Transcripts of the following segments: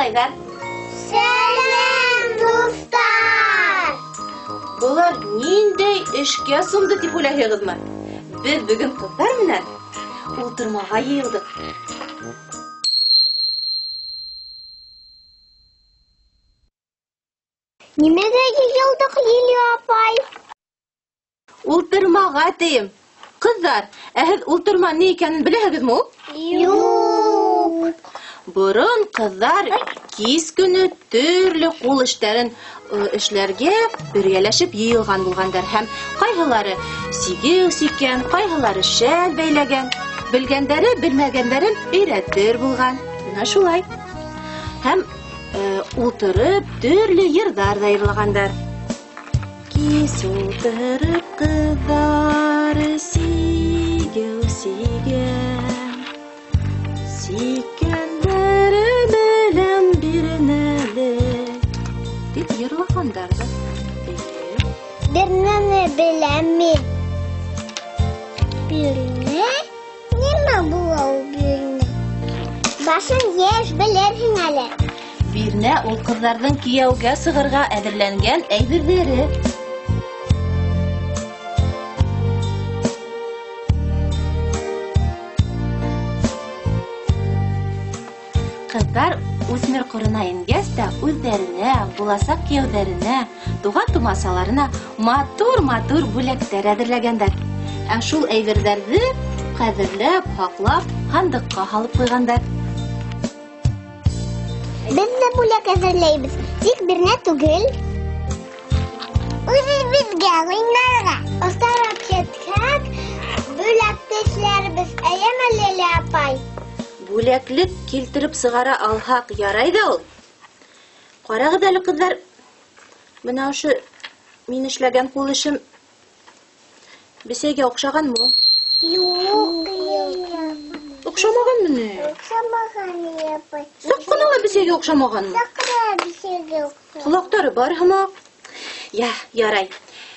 малайҙар! Сәләм, дуҫтар! Былар ниндәй эшкә сумды тип уйлайһығыҙмы? Беҙ бөгөн ҡыҙҙар менән ултырмаға йыйылдыҡ. Нимәгә йыйылдыҡ, Лилия апай? Ултырмаға тием. Ҡыҙҙар, ә һеҙ ултырма ни икәнен беләһегеҙме ул? Юҡ. Борон ҡыҙҙар кис көнө төрлө ҡул эштәрен эшләргә бергәләшеп йыйылған булғандар һәм ҡайһылары сигеү сиккән, ҡайһылары шәл бәйләгән, белгәндәре белмәгәндәрен өйрәтер булған. Бына шулай. Һәм ултырып төрлө йырҙар ҙа йырлағандар. Кис ултырып ҡыҙҙар сигеү сигән, сиккәндәре белән бирнәле тип йырлағандар ҙа. Бирнәне беләм мин. Бирнә? Нимә була ул бирнә? Башың йәш, белерһең әле. Бирнә ул ҡыҙҙарҙың кейәүгә сығырға әҙерләнгән әйберҙәре. Ҡыҙҙар үҫмер ҡорона ингәс тә үҙҙәренә, буласаҡ кейәүҙәренә, туған-тумасаларына матур-матур бүләктәр әҙерләгәндәр. Ә шул әйберҙәрҙе ҡәҙерләп, һаҡлап, һандыҡҡа һалып ҡуйғандар. Беҙ ҙә бүләк әҙерләйбеҙ, тик бирнә түгел. Үҙебеҙгә уйнарға. Оҫтараҡ етһәк, бүләкте эшләрбеҙ. Әйеме, Лилия апай? Бүләклек килтереп сығара алһаҡ ярай ҙа ул. Ҡарағыҙ әле, ҡыҙҙар, бына ошо мин эшләгән ҡул эшем бесәйгә оҡшағанмы ул? Юҡ. Оҡшамағанмы ни? Оҡшамаған, Лилия апай. Саҡ ҡына ла бесәйгә оҡшамағанмы? Саҡ ҡына бесәйгә оҡшамаған. Ҡолаҡтары бар һымаҡ. Я, ярай.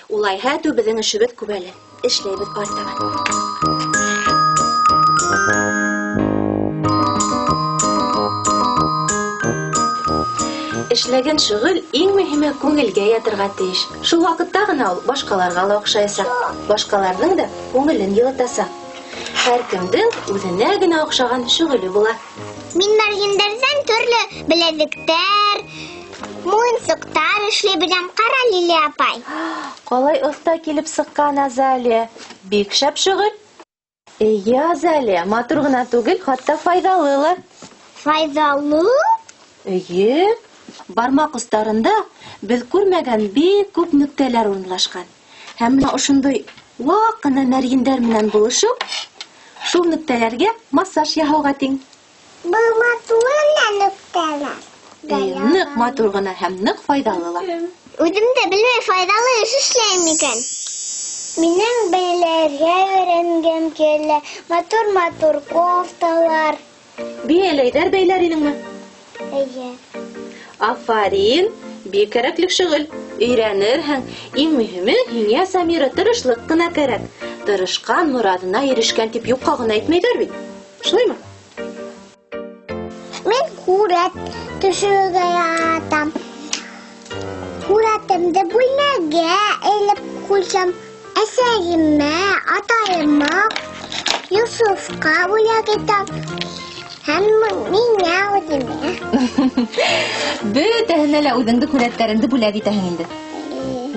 Улайһа әтеү беҙҙең эшебеҙ күп әле. Эшләйбеҙ артабан. Эшләгән шөғөл иң мөһиме күңелгә ятырға тейеш. Шул ваҡытта ғына ул башҡаларға ла оҡшаясаҡ. Башҡаларҙың да күңелен йылытасаҡ. Һәр кемдең үҙенә генә оҡшаған шөғөлө була. Мин мәрйендәрҙән төрлө беләҙектәр, муйынсыҡтар эшләй беләм. Ҡара, Лилия апай. Ҡалай оҫта килеп сыҡҡан Азалия. Бик шәп шөғөл. Эйе, Азалия, матур ғына түгел, хатта файҙалы ла. Файҙалы? Эйе. Бармаҡ остарында беҙ күрмәгән бик күп нөктәләр урынлашҡан. Һәм бына ошондай ваҡ ҡына мәрйендәр менән булышыу шул нөктәләргә массаж яһауға тиң. Был матур ғына нөктәләр. Эйе, ныҡ матур ғына һәм ныҡ файҙалы ла. Үҙем дә белмәй файҙалы эш эшләйем икән. Минең бәйләргә өйрәнгем килә. Матур-матур кофталар. Бейәләйҙәр бәйләр инеңме? Эйе. Афарин, бик кәрәкле шөғөл. Өйрәнерһең. Иң мөһиме, һиңә, Самира, тырышлыҡ ҡына кәрәк. Тырышҡан мораҙына ирешкән тип юҡҡа ғына әйтмәйҙәр бит. Шулаймы? Мин һүрәт төшөрөргә яратам. Һүрәтемде бүлмәгә элеп ҡуйсам, әсәйемә, атайыма, Йософҡа бүләк итәм. Һәм миңә үҙемә. Бөтәһенә лә үҙеңдең һүрәттәреңде бүләк итәһең инде.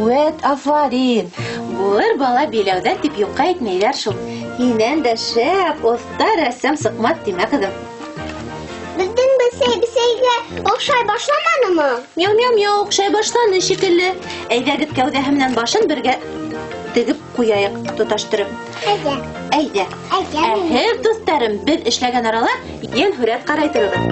Үәт, афарин. Булыр бала биләүҙә тип юҡҡа әйтмәйҙәр шул. Һинән дә шәп, оҫта рәссам сыҡмаҫ тимә, ҡыҙым. Беҙҙең бесәй бесәйгә оҡшай башламанымы? Мяу-мяу-мяу, оҡшай башланы шикелле. Әйҙәгеҙ кәүҙәһе менән башын бергә тегеп ҡуяйыҡ, тоташтырып. Әйҙә. Әйҙә. Әйҙә. Ә һеҙ, дуҫтарым, беҙ эшләгән арала йән һүрәт ҡарай тороғоҙ.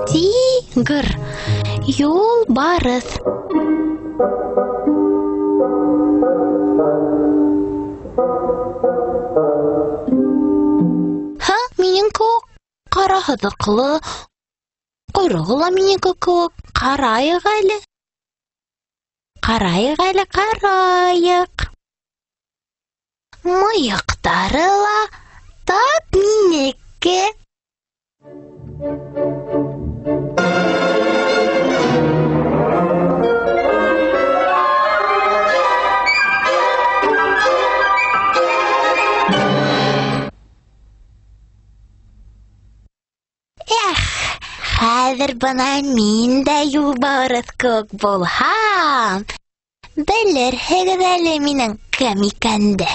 Тигр, юлбарыҫ. Һа, минең кеүек ҡара һыҙыҡлы, ҡойроғо ла минеке кеүек. Ҡарайыҡ әле. Ҡарайыҡ әле, ҡарайыҡ. Мыйыҡтары ла тап минеке. Эх, хәҙер бына мин дә юлбарыҫ кеүек булһам, белерһегеҙ әле минең кем икәнде.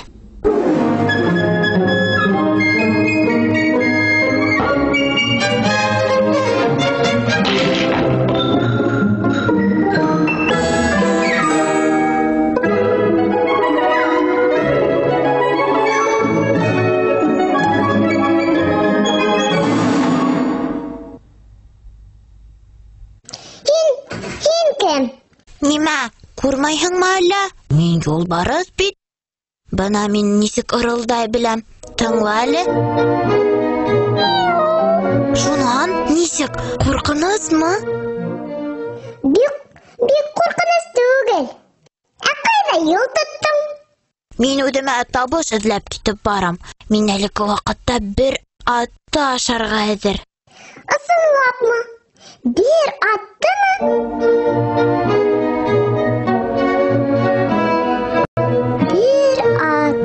Нимә, күрмәйһеңме әллә? Мин юлбарыҫ бит. Бына мин нисек ырылдай беләм. Тыңла әле. Шунан нисек, ҡурҡынысмы? Бик, бик ҡурҡыныс түгел. Ә ҡайҙа юл тоттоң? Мин үҙемә табыш эҙләп китеп барам. Мин әлеге ваҡытта бер атты ашарға әҙер. Ысынлапмы? Бер аттымы? Бер ат.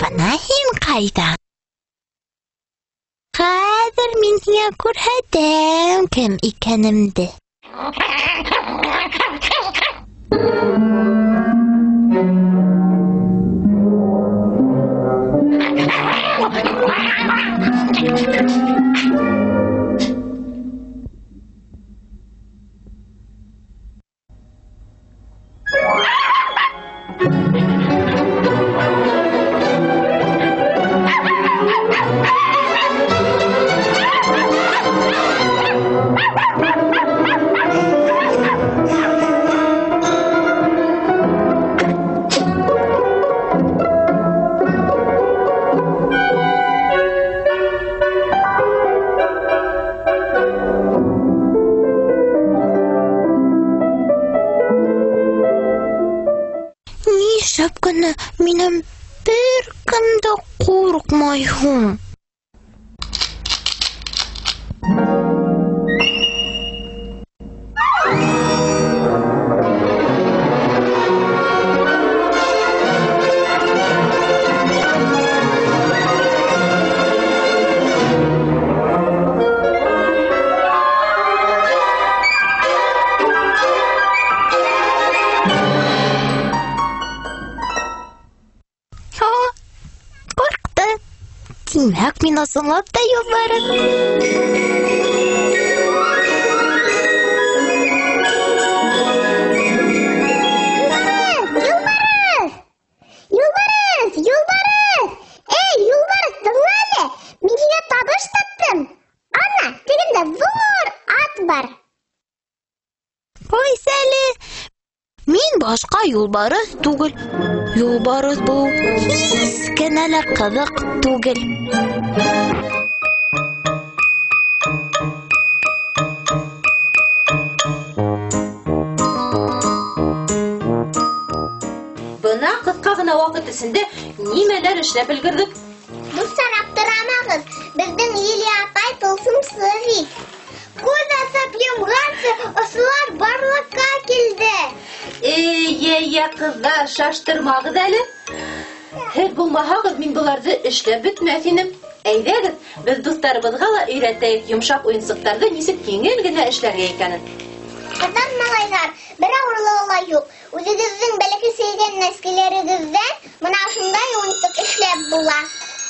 Бына һин ҡайҙа? Хәҙер мин һиңә күрһәтәм кем икәнемде. Нишләп кенә минән бер кем дә ҡурҡмай һуң? Тимәк, мин ысынлап та юлбарыҫ. Юлбарыҫ! Юлбарыҫ! Юлбарыҫ! Эй, юлбарыҫ, тыңла әле! Мин һиңә табыш таптым. Ана, тегендә ҙур бар. Ҡайсы әле, мин башҡа юлбарыҫ түгел. Юлбарыҫ булыу һис кенә лә ҡыҙыҡ түгел. Бына ҡыҫҡа ғына ваҡыт эсендә нимәләр эшләп өлгөрҙөк? Дуҫтар, аптырамағыҙ, беҙҙең Лилия апай тылсымсы бит. Күҙ асып йомғансы ошолар барлыҡҡа килде. Эй, ҡыҙҙар, шаштырмағыҙ әле. Һеҙ булмаһағыҙ, мин быларҙы эшләп бөтмәҫ инем. Әйҙәгеҙ, беҙ дуҫтарыбыҙға ла өйрәтәйек йомшаҡ уйынсыҡтарҙы нисек еңел генә эшләргә икәнен. Ҡыҙҙар, малайҙар, бер ауырлығы ла юҡ. Үҙегеҙҙең бәләкәй сейгән нәскеләрегеҙҙән бына ошондай уйынсыҡ эшләп була.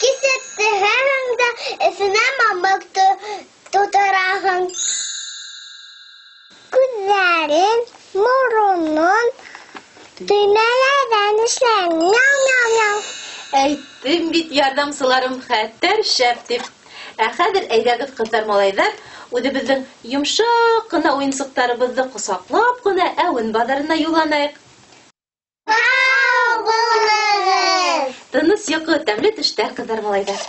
Кисеп теһәһең дә эсенә мамыҡ тутыраһың. Күҙҙәрен, моронон төймәләрҙән эшлән. Мяу-мяу-мяу. Әйттем бит, ярҙамсыларым хәтәр шәп тип. Ә хәҙер әйҙәгеҙ, ҡыҙҙар, малайҙар, үҙебеҙҙең йомшаҡ ҡына уйынсыҡтарыбыҙҙы ҡосаҡлап ҡына әүен баҙарына юлланайыҡ. Һау булығыҙ! Тыныс йоҡо, тәмле төштәр, ҡыҙҙар, малайҙар.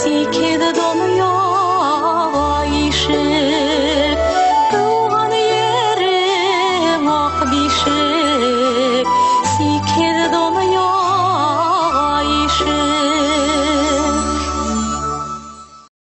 Сикеҙ